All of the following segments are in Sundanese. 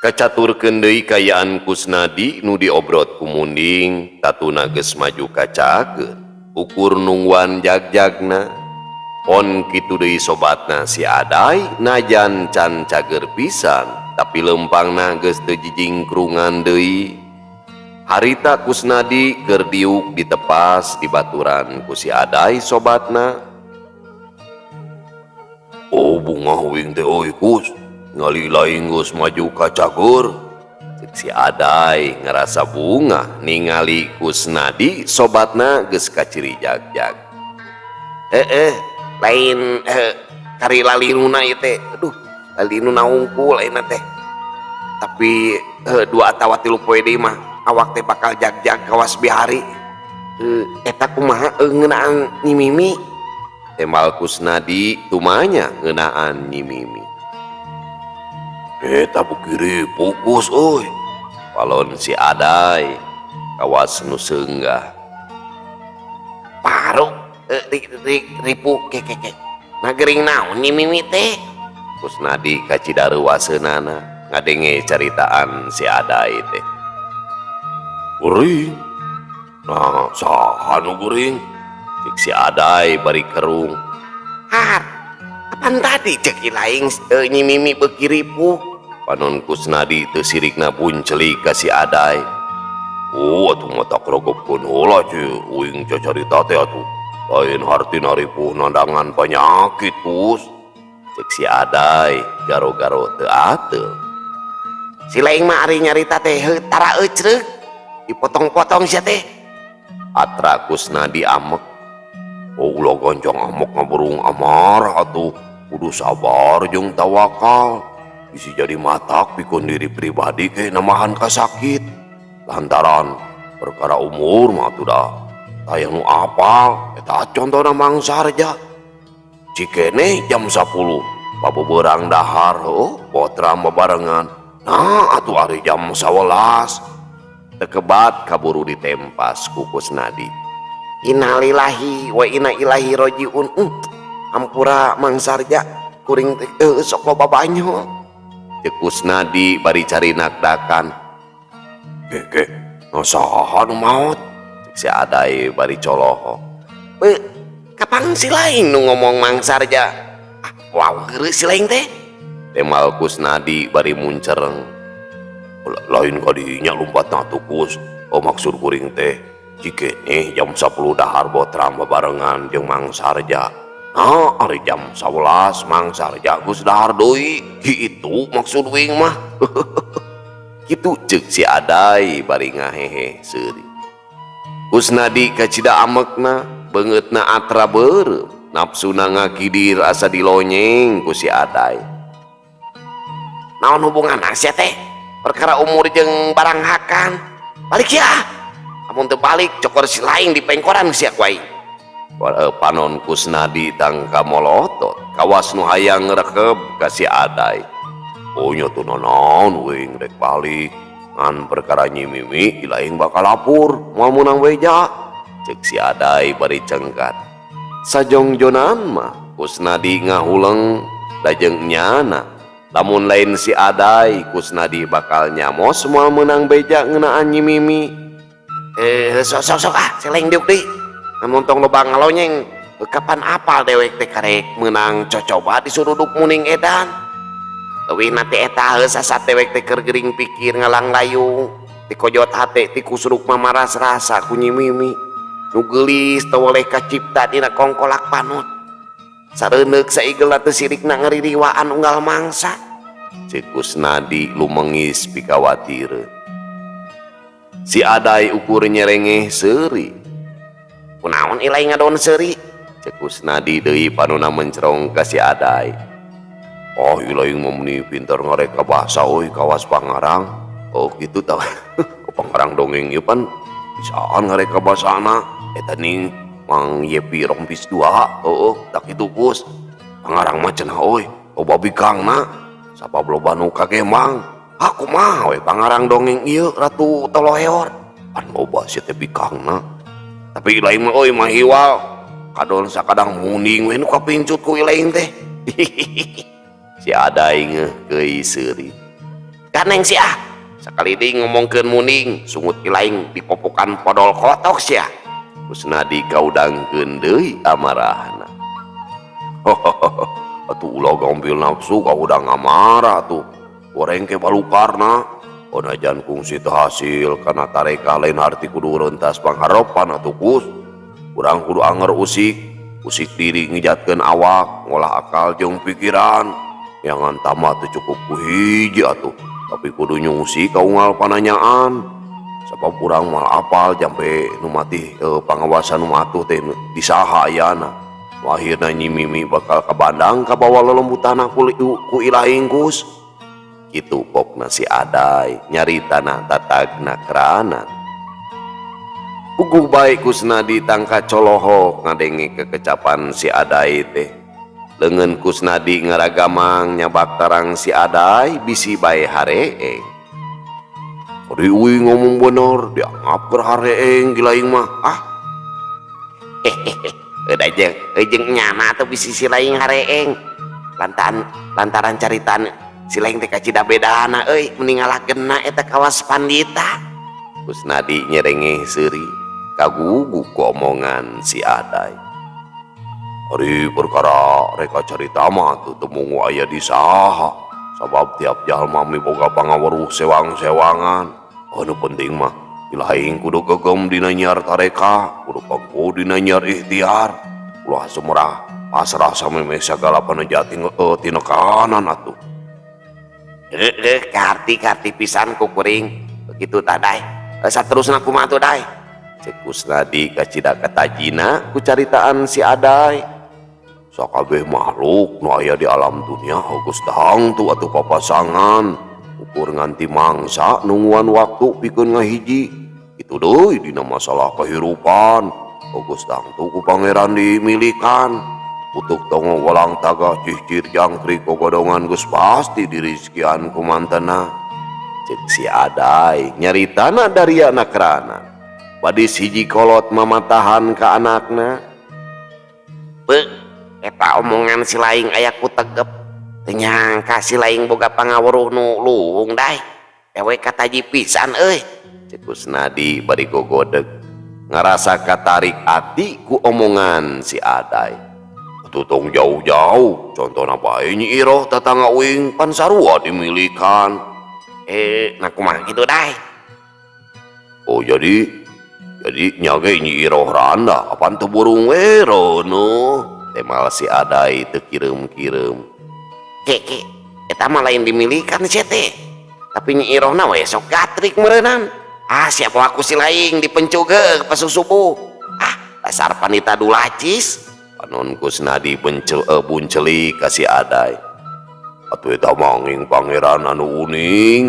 Kacaturkeun deui kaayaan Kusnadi nu diobrot ku munding, tatuna geus maju ka cager, ukur nungguan jagjagna. Pon kitu deui sobatna si Adai, najan can cager pisan, tapi lempangna geus teu jijingkrungan deui. Harita Kusnadi keur diuk ditepas dibaturan ku si Adai sobatna. Oh, bungah uing teh euy, Kus, ngali lain geus maju ka cager. Cek si Adai ngerasa bungah ningali Kusnadi sobatna geus kaciri jagjag. Eh, lain kari lalinuna ieu teh. Aduh, lalinuna hungkul ayeuna teh. Tapi 2 atawa 3 poe deui mah awak teh bakal jagjag kawas bihari. Eta kumaha ngeunaan Nyi Mimi? Tembal Kusnadi tumanya ngeunaan Nyi Mimi. Eta beuki ripuh, Kus, euy. Palon si Adai kawas nu seunggah. Paru ripuh ke ke ke. Nah, gering naon Nyi Mimi teh? Kusnadi kacida reuwaseunana ngadenge caritaan si Adai teh. Gering. Nah, saha nu gering? Cek si Adai bari kerung. Har, kapan tadi cek ilaing Nyi Mimi beuki ripuh? Panon Kusnadi teu sirikna buncelik ka si Adai. Oh, atuh matak rogopkeun heula ce uing cacarita teh atuh. Lain hartina ripuh nandangan panyakit, Kus. Cek si Adai garo-garo teu ateul. Si laing mah ari nyarita teh heuh tara eucreuk. Dipotong-potong sia teh. Atra Kusnadi amek. Oh, ulah gancang amek, ngaburung amarah atuh. Kudu sabar jeung tawakal. Bisi jadi matak pikeun diri pribadi ke namahan kasakit. Lantaran perkara umur mah atuh dah taya nu apal. Eta contohna Mang Sarja. Cikene jam 10 pabeberang dahar, oh, botram bebarengan. Nah, atuh ari jam 11 Teu kebat kaburu ditempas ku Kusnadi. Innalillahi wa inna ilaihi rojiun. Ampura Mang Sarja, kuring teh sok loba banyol. Cek Kusnadi bari carinakdakan. Ke ke, nah, saha nu maot? Cek si Adai bari coloho. Be, kapan si lain nu ngomong Mang Sarja? Ah, wow, heureuh si lain teh. Temal Kusnadi bari muncereng. Lain kadinya lumpat atuh, Kus. Oh, maksud kuring teh cikene jam 10 dahar botram babarengan jeung Mang Sarja. Nah, ari jam 11 Mang Sarja geus dahar deui. Kitu maksud uing mah. Kitu cek si Adai bari ngahehe seuri. Kusnadi kacida amekna, beungeutna atra beureum, nafsuna ngakidir asa dilonyeng ku si Adai. Naon hubungan sia teh? Perkara umur jeung barang hakan. Balik ya. Amun teu balik cokor si lain di pengkoran sia ku aing. Panon Kusnadi tangka molotot, kawas nu hayang ngrekeb ka si Adai. Oh, nya tuh naon uing rek balik. Ngan perkara Nyi Mimi ilaing bakal lapor moal meunang beja. Cek si Adai bari cengkat. Sajongjonan mah Kusnadi ngahuleng lajeng nyana. Lamun lain si Adai, Kusnadi bakal nyamos moal meunang beja ngeunaan Nyi Mimi. Eh, sok sok sok ah, si lain diuk deui. Lamun tong loba ngalonyeng, kapan apal dewek teh karek meunang cocoba disuruduk muning edan. Leuwih nanti eta heuh sasat dewek teh keur gering pikir ngalang layung. Dikojot hate ti kusuruk mamaras rasa ku Nyi Mimi. Nu geulis teu woleh kacipta dina kongkolak panut. Sareuneuk saigeulna teu sirikna ngaririwaan unggal mangsa. Cek Kusnadi lumengis pikawatireun. Si Adai ukur nyerengeh seuri. Kunaon ilai ngadon seuri? Cek Kusnadi deui panona mencerong ka si Adai. Oh, ilaing mah meuni pinter ngareka bahasa euy kawas pangarang. Oh, kitu tah. Pangarang dongeng ieu pan bisaan ngareka basana. Eta ning Mang Yepi Rompis 2. Heueuh, tah kitu, Kus. Pangarang mah cenah euy, loba bikangna. Sabab loba nu kagemang. Aku mah we pangarang dongeng ieu Ratu Toloheor. Pan loba sia teh bikangna. Tapi ilaing mah euy mah hiwal. Kadon sakadang munding we nu kapincut ku ilaing teh. Si Adai ngeuhkeui seuri. Ganeng sia. Sakali deui ngomongkeun munding, sungut ilaing dipopokan podol kotok sia. Kusnadi kaudangkeun deui amarahna. Atuh ulah gampil nafsu kaudang amarah tuh. Goreng ke balukarna. Onajan kungsi teu hasil kana tareka lain arti kudu rentas pangharepan atuh Kus. Urang kudu anger usik, usik diri ngijatkeun awak, ngolah akal jeung pikiran. Jangan tamat teu cukup ku hiji atuh, tapi kudu nyungsi ka unggal pananyaan. Sabab urang moal apal jampe nu matih pangawasan nu matuh teh di saha ayana. Nu akhirna Nyi Mimi bakal kabandang kabawa lelembutanna ku ilaing Kus. Kitu pokna si Adai nyaritana tatagna keranan. Puguh bae Kusnadi tangka colohok ngadenge kekecapan si Adai teh. Leungeun Kusnadi ngaragamang nyabak tarang si Adai bisi bae hareeng. Ari uing ngomong bener dianggap keur hareeng gilaing mah. Ah. Hehehe. Udah jeung nyana atuh bisi si laing hareeng. Lantaran caritaan si laing teh kacida bedana euy mending ngalahkeunna eta kawas pandita. Kusnadi nyerengeh seuri kagugu ku omongan si Adai. Ari perkara reka carita mah tuh teu mungu aya di saha. Sabab tiap jalma miboga pangaweruh sewang-sewangan. Anu penting mah ilaing kudu gegem dina nyiar tareka, kudu pangku dina nyiar ikhtiar. Ulah semerah pasrah samemeh sagala panejati tinekanan atuh. Heeh, karti-karti pisan ku kuring. Begitu tah Dai. Saterusna kumaha tuh Dai? Cek Kusnadi kacida katajina ku caritaan si Adai. Sakabeh makhluk nu aya di alam dunia geus dahang tuh atuh papasangan. Ukur nganti mangsa nungguan waktu pikeun ngahiji. Kitu deui dina masalah kehirupan. Geus dahang tuh ku pangeran dimilikan. Utuk tongo walang tagah cihcir jangkrik gogodongan geus pasti dirizkian ku mantena. Cek si Adai nyaritana dari anak kerana. Badis hiji kolot mamatahan ka anakna. Be, eta omongan si laing aya ku tegep. Teu nyangka si laing boga pangaweruh nu luhung Dai. Ewe kataji pisan euy. Cek Kusnadi bari gogodeg. Ngarasa katarik ati ku omongan si Adai. Atuh tong jauh-jauh, contohna bae Nyi Iroh tatangga uing pan sarua dimilikan. Nah kumaha kitu Dai? Oh jadi nya ge Nyi Iroh randa apan teu burung we reuneuh. Temal si Adai teu kireum-kireum. Ke, eta mah lain dimilikan sia teh. Tapi Nyi Irohna we sok gatrik meureunnan. Ah siapa aku si laing dipencug heuh pas subuh. Ah dasar panita dulacis. Panon Kusnadi buncelik ka si Adai. Atuh eta manging pangeran anu uning.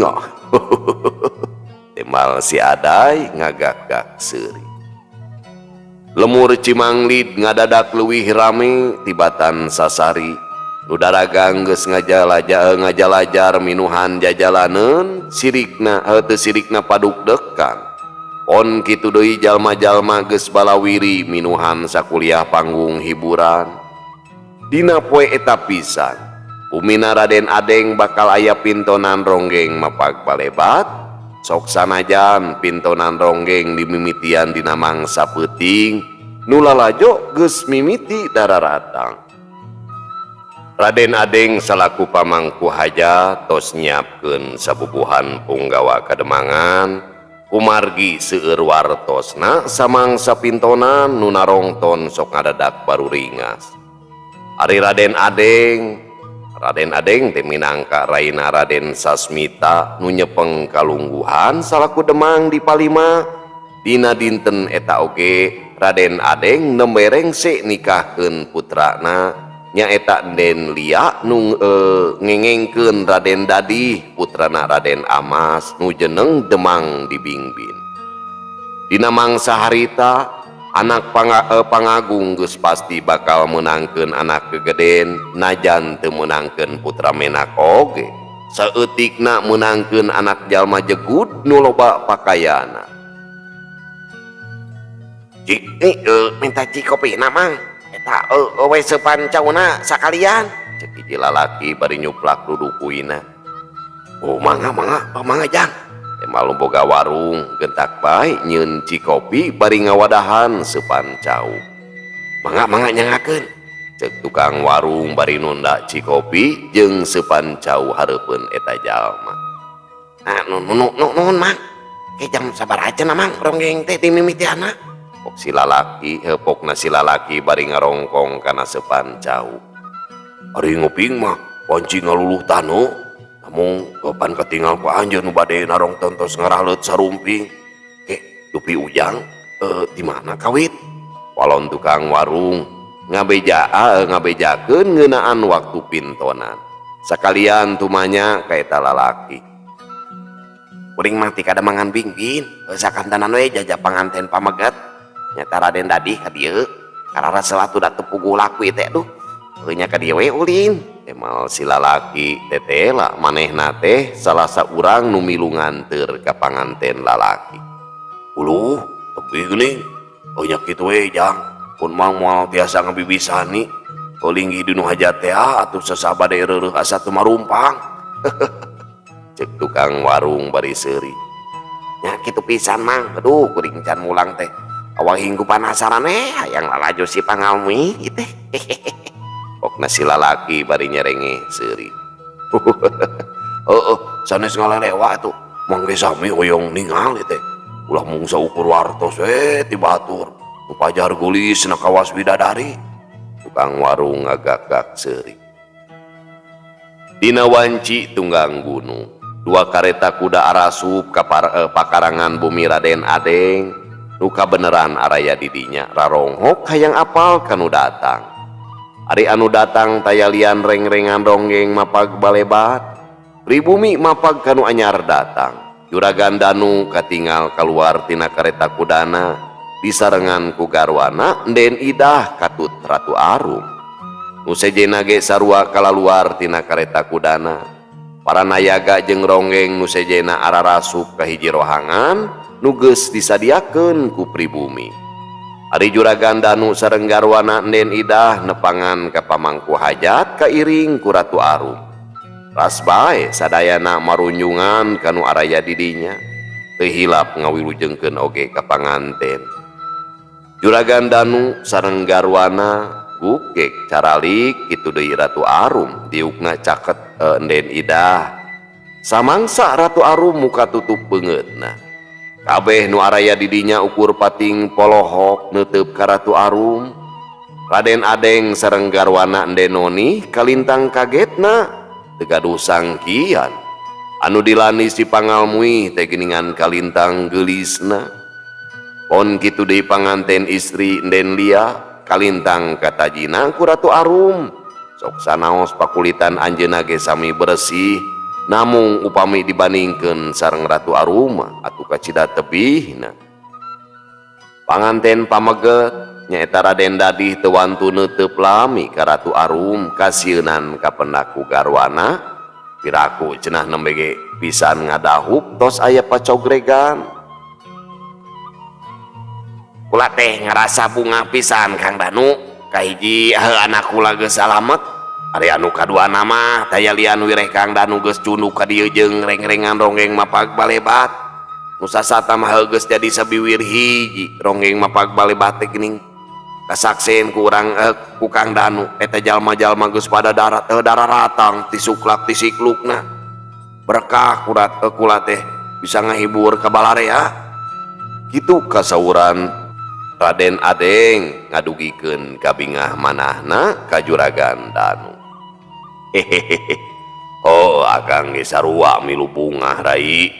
Temal si Adai ngagak-gak seuri. Lemur Cimanglid ngadadak leuwih rame tibatan sasari. Nu daragang geus ngajalajar minuhan jajalaneun sirikna teu sirikna padukdekan. On kitu deui jalma-jalma geus balawiri minuhan sakuliah panggung hiburan. Dina poe eta pisan, bumina Raden Adeng bakal aya pintonan ronggeng mapag balebat. Sok sanajan pintonan ronggeng dimimitian dina mangsa peuting, nu lalajo geus mimiti dararatang. Raden Adeng salaku pamangku hajat tos nyiapkeun sabubuhan punggawa kademangan. Kumargi seueur wartosna samangsa pintonan nu narongton sok ngadadak baru ringas. Ari Raden Adeng teh minangka raina Raden Sasmita nu nyepeng kalungguhan salaku demang di Palima. Dina dinten eta oge Raden Adeng nembe rengse nikahkeun putrana nyaeta Den Lia nu ngengengkeun Raden Dadih putrana Raden Amas nu jeneng Demang dibingbin. Dina mangsa harita anak pangagung geus pasti bakal meunangkeun anak kegeden najan teu meunangkeun putra menak oge. Saeutikna meunangkeun anak jalma jegud nu loba pakayana. Cik, minta cik kopina mang. Eta we seupan cauna sakalian. Cek hiji lalaki bari nyuplak dudukuina. Oh, mangga, mangga, oh, mangga jang. Emal nu boga warung gentak bae nyieun cikopi bari ngawadahan seupan cau. Mangga, mangga, nyangakeun. Cek tukang warung bari nunda cikopi jeung seupan cau hareupeun eta jalma. Nah, nu nu nu nuhun, Mang. Ke jam sabaraha cenah, Mang, ronggeng teh dimimitianna? Pok si lalaki, pokna si lalaki bari ngarongkong kana seupan cau. Ari nguping mah wanci ngaluluh tanu. Namun kapan katingal ku anjeun nu bade narongton tos ngarahleut sarumping. Ke dupi ujang di mana kawit? Walon tukang warung ngabejakeun ngeunaan waktu pintonan. Sakalian tumanya ka eta lalaki. Kuring mah ti kademangan Bingbin, sakantenan we jajah panganten pameget. Nyata Raden Dadih ka dieu. Karara selatu da teu puguh laku teh, duh. Heuh, nya ka dieu we ulin. Emal si lalaki tetela manehna teh salah saurang nu milu nganteur ka panganten lalaki. Uluh, tepi geuning. Oh, nya kitu we, jang. Pun mang moal tiasa ngabibisani. Linggih di nu hajat teh atuh sasabade reureuh asa teu marumpang. Cek tukang warung bari seuri. Nya kitu pisan, Mang. Aduh, kuring can mulang teh. Awak hinggu panasaran we hayang lalajo si pangalmi ieu teh. Pokna si lalaki bari nyerenge seuri. Heeh, sanes ngalelewa atuh. Mang ge sami hoyong ningali teh. Ulah mung saukur wartos we ti batur. Nu pajar geulis na kawas bidadari. Tukang warung ngagak-gak seuri. Dina wanci tunggang gunung, dua kareta kuda arasup ka pakarangan bumi Raden Adeng. Nu kabeneran araya didinya raronghok hayang apal kanu datang. Ari anu datang tayalian reng-rengan ronggeng mapag balebat. Pribumi mapag kanu anyar datang. Juragan Danu katingal keluar tina kareta kudana disarengan ku garwana Nden Idah katut Ratu Arum. Nu sejenna ge sarua kalaluar tina kareta kudana. Para nayaga jeung ronggeng nu sejenna ararasup ka hiji rohangan nu geus disadiakeun ku pribumi. Ari Juragan Danu sareng garwana Nden Idah nepangan ka pamangku hajat kairing ku Ratu Arum. Ras bae sadayana marunjungan kanu araya didinya. Teu hilap ngawilujengkeun oge ka panganten. Juragan Danu sareng garwana gugek caralik kitu deui Ratu Arum diukna caket Nden Idah. Samangsa Ratu Arum muka tutup beungeutna. Kabeh nu araya didinya ukur pating polohok neuteup ka Ratu Arum. Raden Adeng sareng garwana Nden Noni kalintang kagetna teu gaduh sangkian. Anu dilani si pangalmui teh geuningan kalintang geulisna. Pon kitu deui panganten istri Nden Lia kalintang katajina ku Ratu Arum. Sok sanaos pakulitan anjeunna ge sami bersih, namung upami dibandingkeun sareng Ratu Arum atuh kacida tebihna. Panganten pameget nyaeta Raden Dadih teu wantu neuteup lami ka Ratu Arum kasieunan kapendak ku garwana. Piraku cenah nembe ge pisan ngadahup tos aya pacogregan. Kula teh ngarasa bunga pisan, Kang Danu. Kahiji, heuh, anak kula geus salamet. Ari anu kadua mah taya lian wireh Kang Danu geus cunduk ka dieu jeung reng-rengan ronggeng mapag balebat. Nu sasata mah geus jadi sabiwir hiji ronggeng mapag balebat teh geuning. Kasaksen ku urang ku Kang Danu eta jalma-jalma geus pada darat dararatang ti suklak ti siklukna. Berkah kurat kula teh bisa ngahibur ka balarea. Kitu kasauran Raden Adeng ngadugikeun kabingah manahna ka Juragan Danu. Hehehe. Oh, akang ge sarua milu bungah, Rai.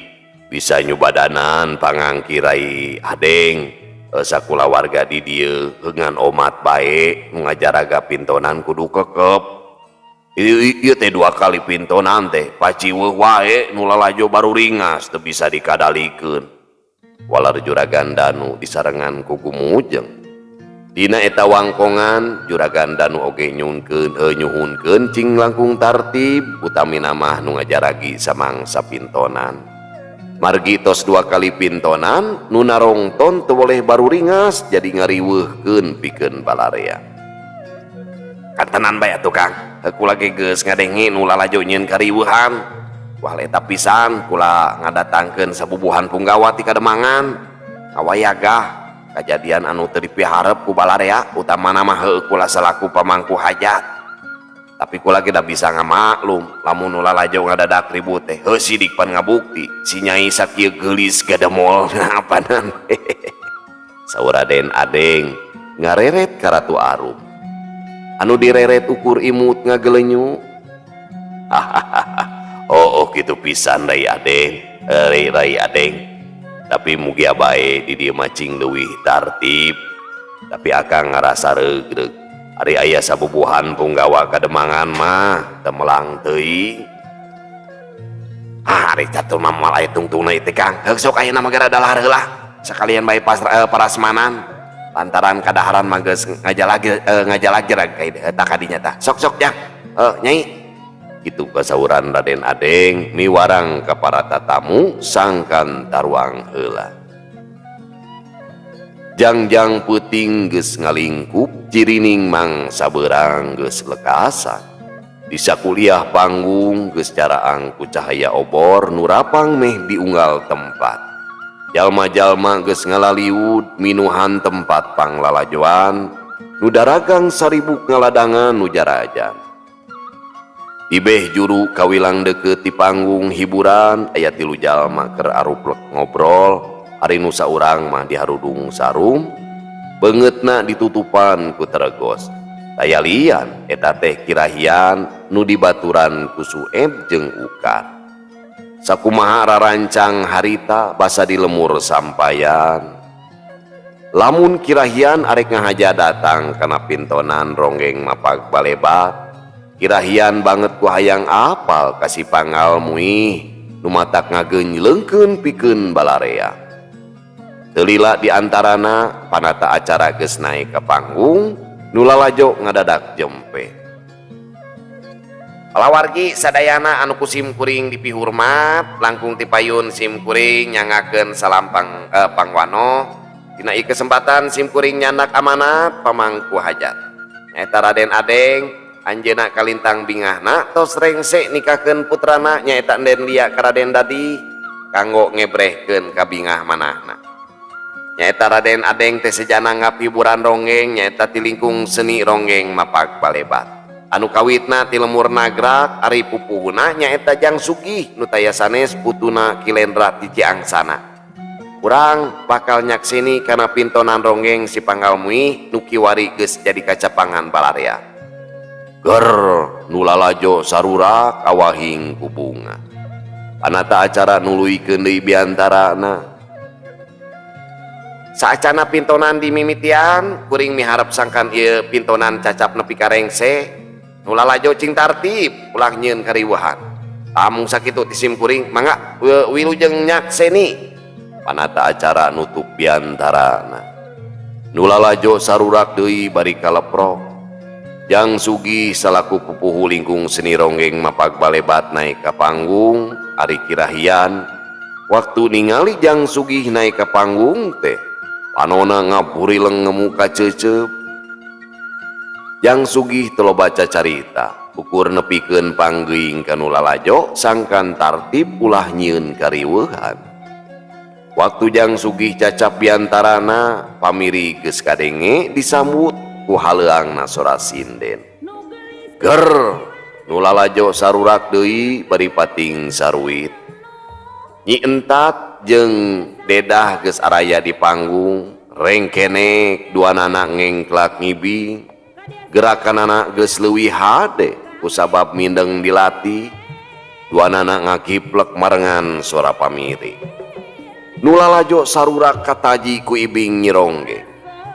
Bisa nyubadanan pangangki Rai Adeng sakulawarga di dieu ngan omat bae nu ngajaraga pintonan kudu kekep. Ieu teh dua kali pintonan teh paciweuh wae nu lalajo baru ringas teu bisa dikadalikeun. Walar Juragan Danu disarengan ku Gumujeng. Dina eta wangkongan Juragan Danu oge nyuhunkeun cing langkung tartib utamina mah nu ngajaragi samangsa pintonan. Margi tos dua kali pintonan nu narongton teu boleh baru ringas jadi ngariweuhkeun pikeun balarea. Kantenan bae atuh, Kang. Kula ge geus ngadenge nu lalajo nyieun kariweuhan. Wah, eta pisan kula ngadatangkeun sabubuhan punggawa ti Kademangan ngawayagah kajadian anu teu dipiharep ku balarea, utamana mah heueuh kula salaku pamangku hajat. Tapi kula ge da bisa ngamaklum lamun nu lalajo ngadadak ribut teh. Heuh, sidik pan ngabukti si Nyai sakieu geulis gademol apanan, saur Raden Adeng ngareret ka Ratu Arum anu direret ukur imut ngagelenyu. Oh, gitu pisan, Rai Adeng, eh, Rai Adeng. Tapi mugia bae di dieu mah cing leuwih tartib. Tapi akang ngarasa regreg, ari aya sabubuhan punggawa Kademangan mah teu melang teuing. Ah, ari catur mah moal aya tungtungna ieu teh, Kang. Heuk, sok ayeuna mah geura dalahar heula sakalian bae pas parasmanan, lantaran kadaharan mah geus ngajalagi ka eta kadinya tah. Sok, sok, jang. Eh, Nyai, kitu kasauran Raden Adeng miwarang ka para tatamu sangkan taruang heula. Jangjang peuting geus ngalingkup cirining, mangsa beurang geus lekasan. Di sakuliah panggung geus caraang ku cahaya obor nu rapang meh diunggal tempat. Jalma-jalma geus ngalaliud minuhan tempat panglalajoan, nu daragang saribuk ngaladangan nu jarajan. Di beh juru kawilang deukeut ti panggung hiburan aya tilu jalma keur aruplek ngobrol, ari nu saurang mah diharudung sarum, beungeutna ditutupan ku teregos. Taya lian, eta teh Kirahian nu dibaturan ku Sueb jeung Ukar. Sakumaha rarancang harita basa di lemur sampayan. Lamun Kirahian arek ngahaja datang kana pintonan Ronggeng Mapag Balebat, Kirahian banget ku hayang apal ka si Panggal Muih nu matak ngageunjleungkeun pikeun balarea. Teu lila di antarana panata acara geus naik ka panggung, nu lalajo ngadadak jempe. Palawargi sadayana anu ku sim kuring dipihurmat, langkung tipayun sim kuring nyangakeun salam pangwano. Dina ieu kesempatan sim kuring nyandak amanat pamangku hajat, nyaeta Raden Adeng. Anjeunna kalintang bingahna tos rengse nikahkeun putrana, nyaeta Enden Lia, ka Raden Dadi kanggo ngebrehkeun kabingah manahna. Nyaeta Raden Adeng teh sejana ngap hiburan ronggeng, nyaeta ti lingkung seni Ronggeng Mapag Balebat anu kawitna ti lemur Nagrak, ari pupuhuna nyaeta Jang Sugih nu taya sanes putuna Ki Lendra ti Ciangsana. Urang bakal nyakseni kana pintonan ronggeng si Panggal Muih nu kiwari geus jadi kacapangan balarea. Ger, nu lalajo sarurak awahing ku bunga. Panata acara nuluykeun deui biantarana. Saacana pintonan dimimitian, kuring miharep sangkan ieu pintonan cacap nepi ka rengse. Nu lalajo cing tartib, ulah nyieun kariweuhan. Amung sakitu ti sim kuring, mangga wilujeng nyakseni. Panata acara nutup biantarana. Nu lalajo sarurak deui bari kaleprok. Jang Sugih salaku pupuhu lingkung seni Ronggeng Mapag Balebat naik ka panggung, ari Kirahian waktu ningali Jang Sugih naik ka panggung teh panona ngaburileng ngemu kacecep. Jang Sugih teu loba carita, ukur nepikeun panggeuing ka nu lalajo sangkan tartib, ulah nyieun kariweuhan. Waktu Jang Sugih cacap biantarana, pamiri geus kadenge disambut ku haleuangna sora sinden. Ger, nu lalajo sarurak deui bari pating saruit. Nyi Entat jeung Dedah geus araya di panggung, rengkenek duanana ngengklak ngibing. Gerakanana geus leuwih hade kusabab mindeng dilatih. Duanana ngakiplek marengan sora pamiri. Nu lalajo sarurak kataji ku ibing Nyi Ronggeng.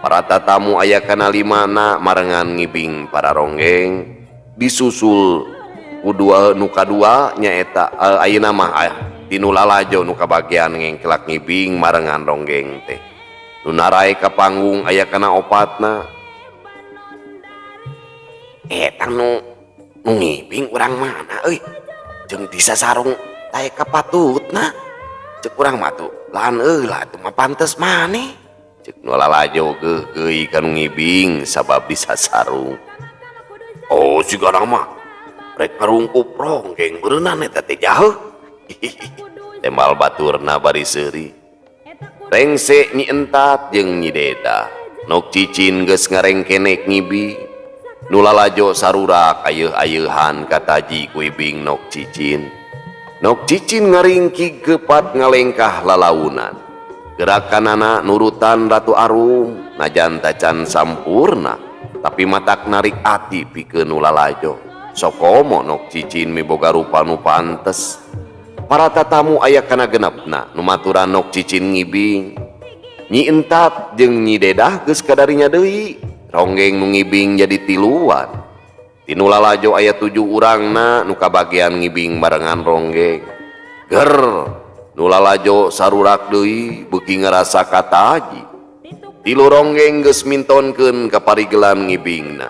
Para tatamu aya kana limana marengan ngibing para ronggeng, disusul ku dua nu kadua, nyaeta ayeuna mah ti nu lalajo nu kabagian ngengklak ngibing marengan ronggeng teh. Nu narae ka panggung aya kana opatna. Eta nu ngibing urang mana euy? Jeung disasarung taya kapatutna. Cek urang mah tuh lahan euy lah, atuh mah pantes maneh. Cek nu lalajo geuh ka nu ngibing sabab disasarung. Oh, sigana mah rek ngarungkup ronggeng beureunan eta teh jaheuh. Tembal baturna bari seuri. Rengse Nyi Entat jeung Nyi Deda. Nok Cicin geus ngarengkenek ngibing. Nu lalajo sarurak ayeuh-ayeuhan kataji ku ibing Nok Cicin. Nok Cicin ngaringkig kepat ngalengkah lalaunan. Gerakanana nurutan Ratu Arum najan tacan sampurna tapi matak narik ati pikeun nu lalajo. Sokomo Nok Cicin miboga rupa nu pantes. Para tatamu aya kana genepna nu maturan Nok Cicin ngibing. Nyi Entat jeung Nyi Dedah geus kadarinya deui. Ronggeng nu ngibing jadi tiluan. Ti nu lalajo aya 7 urangna nu kabagian ngibing barengan ronggeng. Ger nu lalajo sarurak deui beuki ngarasa kataji. Tilu ronggeng geus mintonkeun ka parigelan ngibingna.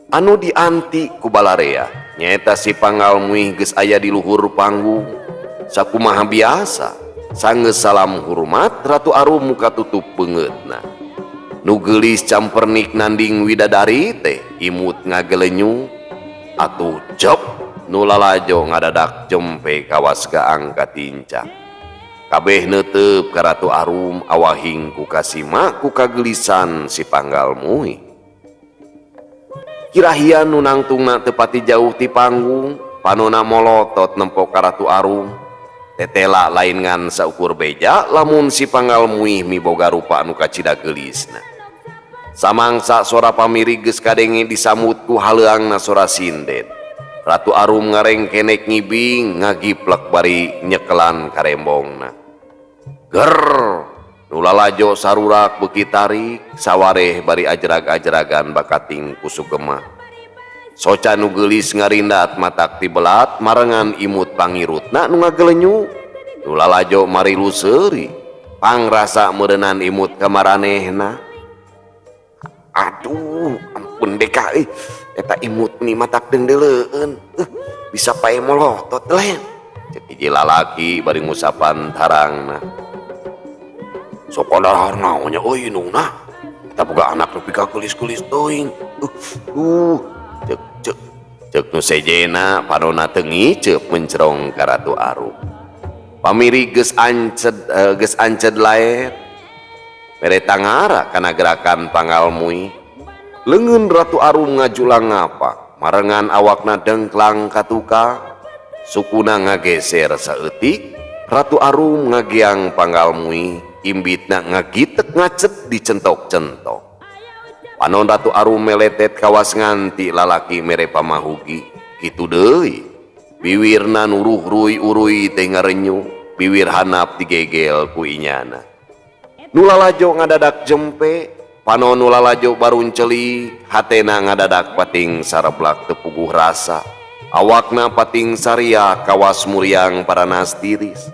Anu dianti ku balarea nyaeta si Panggal Muih geus aya di luhur panggung. Sakumaha biasa sanggeus salam hormat Ratu Arum muka tutup beungeutna. Nu geulis campernik nanding widadari teh imut ngagelenyu atuh jep nu lalajo ngadadak jempe kawas gaang katincak. Kabeh neuteup ka Ratu Arum awahing ku kasima ku kagelisan si Panggal Muih. Kirahian nu nangtungna teu pati jauh ti panggung, panona molotot nempo ka Ratu Arum. Tetela lain ngan saukur beja lamun si Panggal Muih miboga rupa anu kacida geulisna. Samangsa sora pamiri geus kadenge disamut ku haleuangna sora sinden. Ratu Arum ngarengkenek ngibing ngagiplek bari nyekelan karembongna. Ger nu lalajo sarurak beuki tarik sawareh bari ajrag-ajragan bakating ku sugema. Soca nu geulis ngarindat matak tibelat marengan imut pangirutna nu ngagelenyu. Nu lalajo marilu seuri pangrasa meureunnan imut kamaranehna. Aduh, ampun deka euy. Eta imut ni matak deungdeuleun. Bisa pae molotot lain. Cek hiji lalaki bari ngusapan tarangna. Sok padahal naon nya euy indungna. Eta boga anak nepi ka geulis-geulis teuing. Cek cek cek nu sejena panona teu ngiceup mencerong ka Ratu Arum. Pamiri geus anced laet. Mere tangara kana gerakan Panggal Muih. Leungeun Ratu Arum ngajulang ngapak, marengan awakna dengklang ka tukang. Sukuna ngageser saeutik, Ratu Arum ngageang Panggal Muih, imbitna ngagitek ngacet dicentok-centok. Panon Ratu Arum meletet kawas nganti lalaki mere pamahugi, kitu deui. Biwirna nuruh ruy-uruy teh ngarenyu, biwir hanap digegel ku inyana. Nu lalajo ngadadak jempe, panon nu lalajo barunceli, hatena ngadadak pating sareblak teu puguh rasa. Awakna pating saria kawas muriang paranas tiris.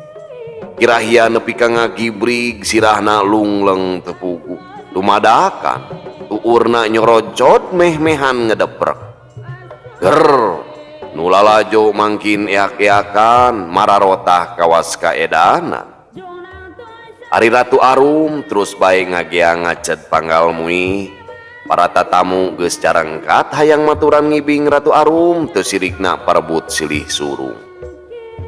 Kirahia nepi ka ngagibrig sirahna lungleng teu puguh. Dumadakan tuurna nyorocot meh-mehan ngedeprek. Ger nu lalajo mangkin eak-eakan mararotah kawas kaedanan. Ari Ratu Arum terus bae ngageang ngacet Panggal Muih. Para tatamu geus carangkat hayang maturan ngibing Ratu Arum teu sirikna parebut silih surung.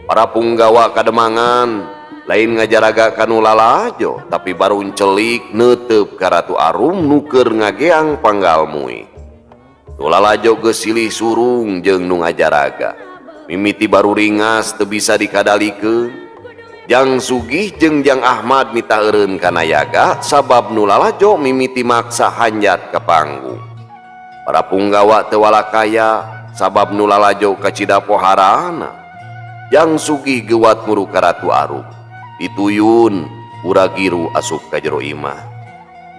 Para punggawa kademangan lain ngajaraga ka nu lalajo tapi baruncelik neuteup ka Ratu Arum nu keur ngageang Panggal Muih. Nu lalajo geus silih surung jeung nu ngajaraga. Mimiti baru ringas teu bisa dikadalikeun. Jang Sugih jeung Jang Ahmad mita eureun ka nayaga sabab nu lalajo mimiti maksa hanjat ka panggung. Para punggawa teu walakaya sabab nu lalajo kacida poharana. Jang Sugih geuwat muru ka Ratu Arum. Dituyun uragiru asup ka jero imah.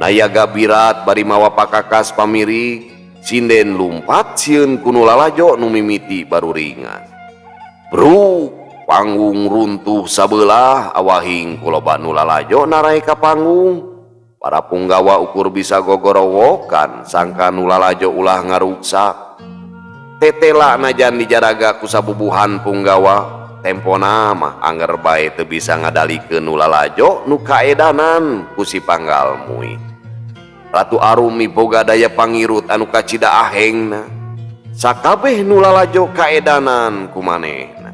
Nayaga birat bari mawa pakakas pamirig, sinden lumpat sieun ku nu lalajo nu mimiti baru ringas. Bruk panggung runtuh sabelah awahing ku loba nu lalajo narae ka panggung. Para punggawa ukur bisa gogorowokan sangka nu lalajo ulah ngaruksak. Tetela najan dijaraga ku sabubuhan punggawa, tempona mah angger bae teu bisa ngadalikeun nu lalajo nu kaedanan ku si Panggal Muih. Ratu Arum miboga daya pangirut anu kacida ahengna. Sakabeh nu lalajo kaedanan ku manehna.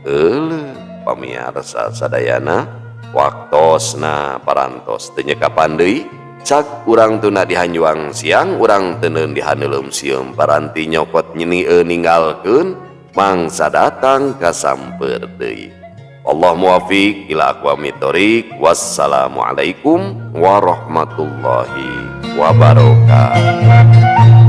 Euleuh pamiarsa sadayana, waktosna parantos teu nyekapan deui. Cak urang tuna di hanjuang siang, urang teuneun di haneuleum sieum, paranti nyokot nyeni ninggalkeun mangsa datang kasamper deui. Allah muwafiq ila aqwamit thoriq. Wassalamualaikum warahmatullahi wabarakatuh.